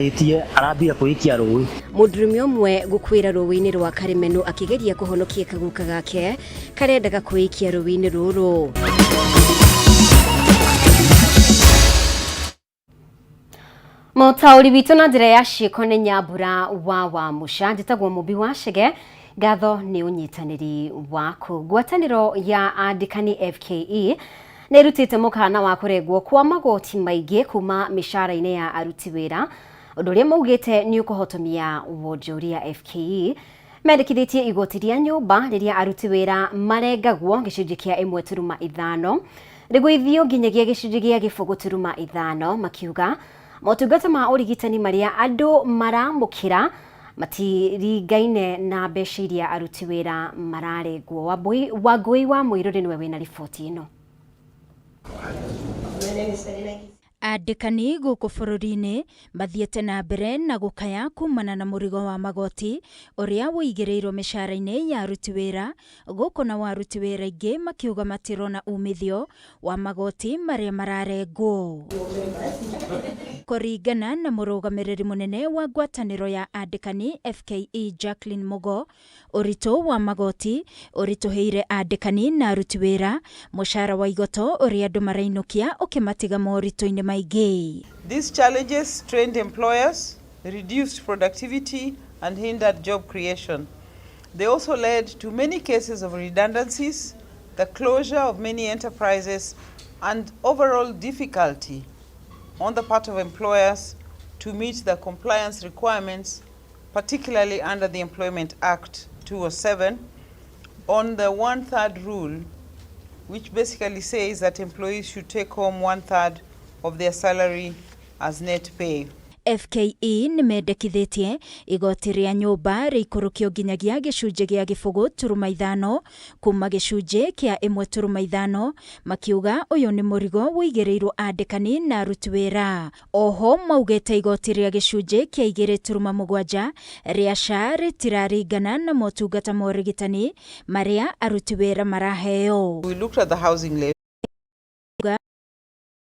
Ĩtie arambia kwĩikia rũĩ. Mũndũrũme ũmwe gũkuĩra rũĩ-inĩ rwa Karĩmenũ akĩgeria kũhonokia kaguka gake karendaga kwĩikia rũĩ-inĩ rũrũ. Mũtaũri witũ na njĩra ya ciĩko nĩ Nyambura wa Wamũca, njĩtagwo Mũmbi wa Chege, ngatho nĩ ũnyitanĩri waku. Ngwatanĩro ya andĩkani FKE nĩ ĩrutĩte mũkana wa kũrengwo kwa magoti maingĩ kuma mĩcara-inĩ ya aruti wĩra, ũndũ ũrĩa maugĩte nĩ ũkũhotomia wonjoria. FKE mendekithĩtie igoti rĩa nyũmba rĩrĩa aruti wĩra marengagwo gĩcunjĩ kĩa 1.5 rĩgũithio nginyagia gĩcunjĩ gĩa 0.5, makiuga motungata ma ũrigitani marĩa andũ maramũkĩra matiringaine na mbeca iria aruti wĩra mararengwo. Wangũi wa Mũirũrĩ nĩwe wĩna riboti ĩno. Andĩkani gũkũ bũrũri-inĩ mathiĩte na mbere na gũkaya kumana na mũrigo wa magoti ũrĩa ũigĩrĩirwo mĩcara-inĩ ya aruti wĩra gũkũ, nao aruti wĩra aingĩ makiuga matirona umithio wa magoti marĩa mararengwo. Kũringana na mũrũgamĩrĩri mũnene wa ngwatanĩro ya andĩkani FKE Jacqueline Mugo, ũritũ wa magoti ũritũhĩire andĩkani na aruti wĩra, mũcara wa igoto ũrĩa andũ marainũkia ũkĩmatiga moritũ-inĩ maingĩ. These challenges strained employers, reduced productivity, and hindered job creation. They also led to many cases of redundancies, the closure of many enterprises, and overall difficulty on the part of employers to meet the compliance requirements, particularly under the Employment Act 207, on the one-third rule, which basically says that employees should take home one-third of their salary as net pay. FKE nĩ mendekithĩtie igoti rĩa nyũmba rĩikũrũkio nginyagia gĩcunjĩ gĩa 0.5 kuma gĩcunjĩ kĩa 1.5, makiuga ũyũ nĩ mũrigo ũigĩrĩirwo andĩkani na aruti wĩra. Oho maugĩte igoti rĩa gĩcunjĩ kĩa 2.7 rĩa SHA rĩtiraringana na motungata ma ũrigitani marĩa aruti wĩra maraheo. We looked at the housing levy.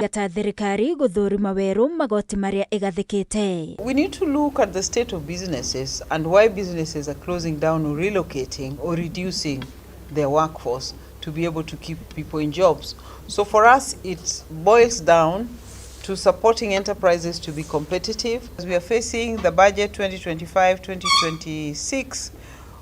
Gata thirikari gũthũrima werũ magoti marĩa ĩgathĩkĩte. We need to look at the state of businesses and why businesses are closing down or relocating or reducing their workforce to be able to keep people in jobs. So for us, it boils down to supporting enterprises to be competitive. As we are facing the budget 2025-2026,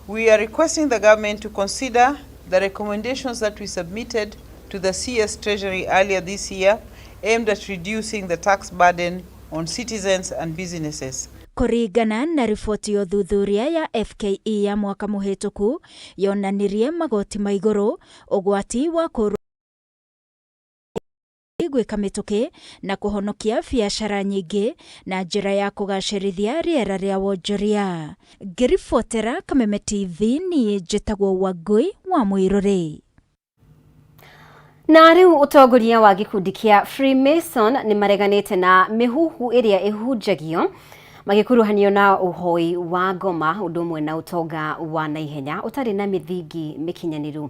we are requesting the government to consider the recommendations that we submitted to the CS Treasury earlier this year aimed at reducing the tax burden on citizens and businesses. Kũringana na riboti ya ũthuthuria ya FKE ya mwaka mũhĩtũku, yonanirie magoti ma igũrũ, ũgwati wa kũrwo gwĩka mĩtũkĩ na kũhonokia biacara nyingĩ na njĩra ya kũgacĩrithia rĩera rĩa wonjoria. Ngĩribotera Kameme TV, niĩ njĩtagwo Wangũi wa Mũirũrĩ. Na rĩu ũtongoria wa gĩkundi kĩa Freemason nĩ mareganĩte na mĩhuhu ĩrĩa ĩhunjagio magĩkuruhanio na ũhoi wa ngoma ũndũ ũmwe na ũtonga wa naihenya ũtarĩ na mĩthingi mĩkinyanĩru.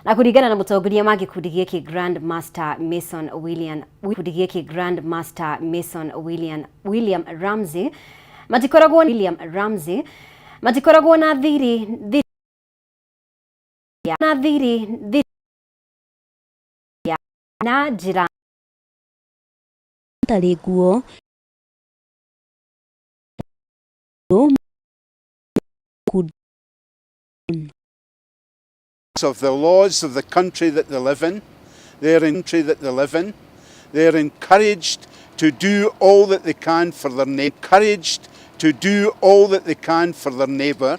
Na kũringana na mũtongoria wa gĩkundi gĩkĩ Grand Master Mason William, gĩkundi gĩkĩ Grand Master Mason William, William Ramsey matikoragwo, William Ramsey matikoragwo na thiri na thiri na njĩra tarĩ nguo of the laws of the country that they live in. They're in country that they live in. They're encouraged to do all that they can for their neighbour, encouraged to do all that they can for their neighbour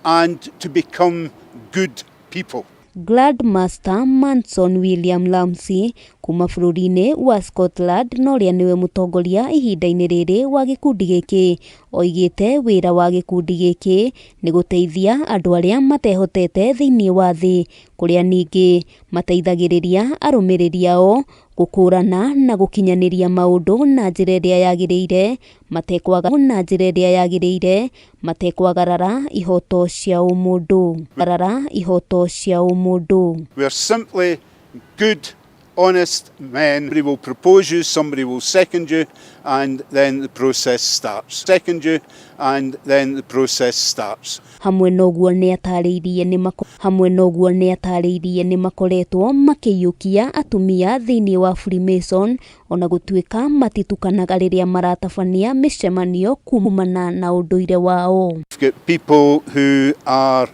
and to become good people. Grandmaster Manson William Ramsay kuma bũrũri-inĩ wa Scotland na ũrĩa nĩwe mũtongoria ihinda-inĩ rĩrĩ wa gĩkundi gĩkĩ, oigĩte wĩra wa gĩkundi gĩkĩ nĩ gũteithia andũ arĩa matehotete thĩinĩ wa thĩ, kũrĩa ningĩ mateithagĩrĩria arũmĩrĩri ao gũkũrana na gũkinyanĩria maũndũ na njĩra ĩrĩa yagĩrĩire matekwaga na njĩra ĩrĩa yagĩrĩire matekwagarara ihoto cia ũmũndũ, garara ihoto cia ũmũndũ. We are simply good honest men. Somebody will propose you, somebody will second you, and then the process starts. Second you, and then the process starts. Hamwe noguo nĩatarĩirie nĩ hamwe noguo nĩatarĩirie nĩmakoretwo makĩiyũkia atumia thĩinĩ wa Freemason ona gũtuĩka matitukanaga rĩrĩa maratabania mĩcemanio kumana na ũndũire wao. We've got people who are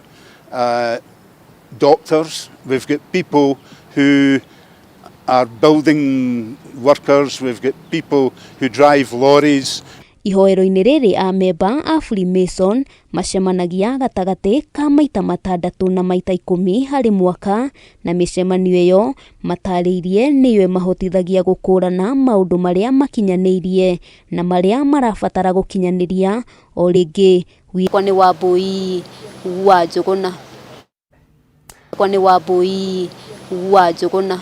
doctors, we've got people who are building workers, we've got people who drive lorries. Ihoero-inĩ rĩrĩ amemba a Freemason macemanagia gatagatĩ ka maita matandatũ na maita 10 harĩ mwaka na mĩcemanio ĩyo matarĩirie nĩyo ĩmahotithagia gũkũrana maũndũ marĩa makinyanĩirie na marĩa marabatara gũkinyanĩria. O rĩngĩ kwa nĩ Wambui wa Njũgũna. Kwa nĩ Wambui wa Njũgũna.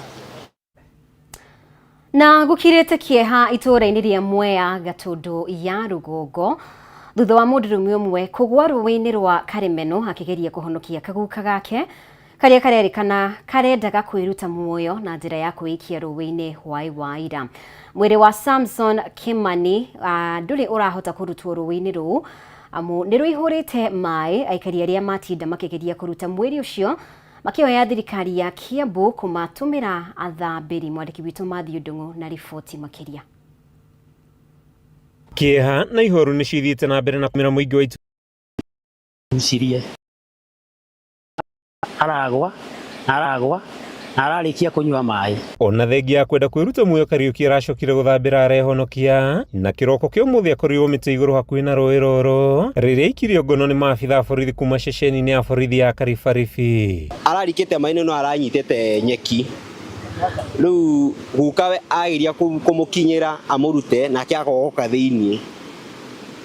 Na gũkirĩte kĩeha itũũra-inĩ rĩa Mwea Gatũndũ ya Rũgongo thutha wa mũndũrũme ũmwe kũgwa rũĩ-inĩ rwa Karĩmeno akĩgeria kũhonokia kaguka gake karĩa karerĩkana karendaga kwĩruta muoyo na njĩra ya kwĩikia rũĩ-inĩ hwaĩ wa ira. Mwĩrĩ wa Samson Kimani ndũrĩ ũrahota kũrutwo rũĩ-inĩ rũu amu nĩ rũihũrĩte maĩ. Aikari arĩa matinda makĩgeria kũruta mwĩrĩ ũcio makĩoya thirikari ya Kiambu kũmatũmĩra athambĩri. Mwandĩki witũ Matthew Ndung'u na riboti makĩria. Kĩeha na ihoru nĩ cithiĩte na mbere na kũmĩra mũingĩ wa Gucirie aragwa aragwa na ararĩkia kũnyua maĩ. Ona thengia ya kwenda kwĩruta muoyo Kariuki aracokire gũthambĩra arehonokia na kĩroko kĩa ũmũthĩ akorirwo mĩtĩ igũrũ hakuhĩ na rũĩ rũrũ rĩrĩa aikirio ngono nĩ maabitha a borithi kuma ceceni-inĩ ya borithi ya Karibaribi. Ararikĩte maĩ-inĩ no aranyitĩte nyeki rĩu gukawe ageria kũmũkinyĩra amũrute nake agogoka thĩiniĩ.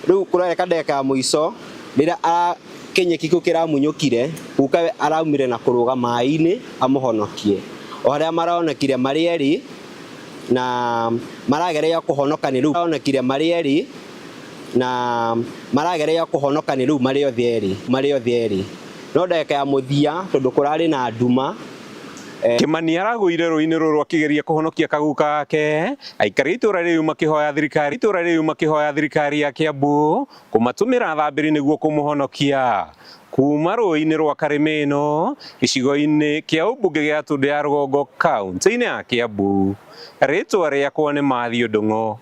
Rĩu kũrereka ndagĩka ya mũico rĩrĩa kĩnyeki kĩu kĩramunyũkire gukawe araumire na kũrũga maĩ-inĩ amũhonokie. O harĩa maronekire marĩ erĩ na marageria kũhonoka nĩ rĩu maronekire marĩ erĩ na marageria kũhonoka nĩ rĩu marĩ othe erĩ marĩ othe erĩ no ndagĩka ya mũthia tondũ kũrarĩ na nduma. Kimani aragũire rũĩ-inĩ rũrũ akĩgeria kũhonokia kaguka gake. Aikari itũũra rĩu makĩhoya thirikari itũũra rĩu makĩhoya thirikari ya Kiambu kũmatũmĩra athambĩri nĩguo kũmũhonokia kuma rũĩ-inĩ rwa Karĩmĩno gĩcigo-inĩ kĩa ũmbunge gĩa Gatũndũ ya Rũgongo kaunti-inĩ ya Kiambu. Rĩtwa rĩakwa nĩ Matthew Ndung'u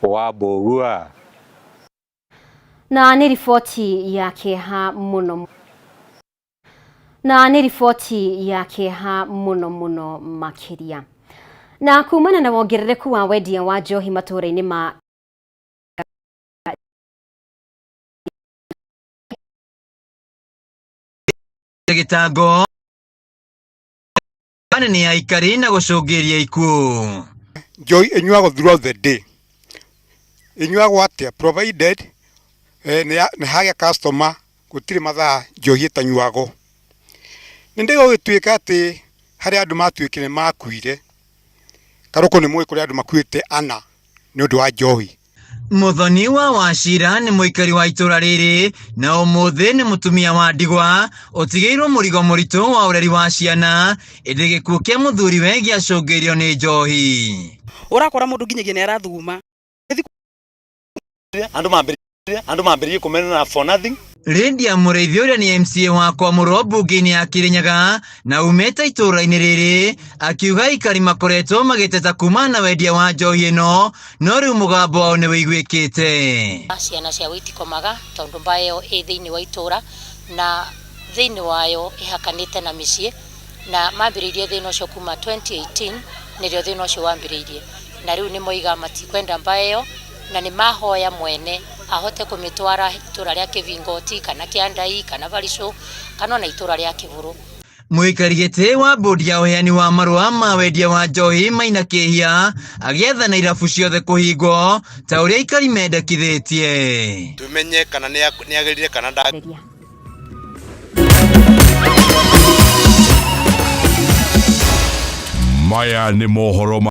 wa Mbũgua. Na nĩ riboti ya kĩeha mũno na nĩ riboti ya kĩeha mũno mũno makĩria. Na kumana na wongerereku wa wendia wa njohi matũũra-inĩ ma gĩtango nĩ aikari na gũcũngĩrĩria ikuũ. Njohi ĩnyuagwo throughout the day. Ĩnyuagwo atĩa? Provided nĩ hagĩa customer gũtirĩ mathaa njohi ĩtanyuagwo. Nĩ ndĩgũgĩtuĩka atĩ harĩ andũ matuĩkire makuire. Karũkũ nĩ mũĩ kũrĩ andũ makuĩte ana nĩ ũndũ wa njohi. Muthoni wa Wachira nĩ mũikari wa itũũra rĩrĩ na ũmũthĩ nĩ mũtumia wa ndigwa ũtigĩirwo mũrigo mũritũ wa ũreri wa ciana ĩndĩ gĩkuũ kĩa mũthuriwe gĩacũngĩrĩirio nĩ njohi. Ũrakora mũndũ nginyagia nĩ arathuguma. Andũ mambĩrĩrie kũmenana for nothing. Lydia Mũrĩithi ũrĩa nĩ MCA wa Kwamũrwo mbunge-inĩ ya Kirinyaga na umĩte itũũra-inĩ rĩrĩ akiuga aikari makoretwo magĩteta kumana na wendia wa njohi ĩno no rĩu mũgambo wao nĩ wĩiguĩkĩte. Ciana cia itikomaga tondũ mbaĩ ĩyo ĩ thĩinĩ wa itũũra na thĩinĩ wayo ĩhakanĩte na mĩciĩ na mambĩrĩirie thĩna ũcio kuma 2018 nĩrĩo thĩna ũcio wambĩrĩirie na rĩu nĩ moiga matikwenda mbaĩ ĩyo na nĩ mahoya mwene ahote kũmĩtwara itũũra rĩa Kĩvingoti kana Kĩandai kana Barisũ kana ona itũũra rĩa Kĩbũrũ. Mũikari gĩtĩ wa bodi ya ũheani wa marũa ma wendia wa njohi Maina Kĩhia agĩathana irabu ciothe kũhingwo ta ũrĩa aikari mendekithĩtie. Tumenye kana nĩ agĩrĩire kana nda. Maya nĩ mohoro.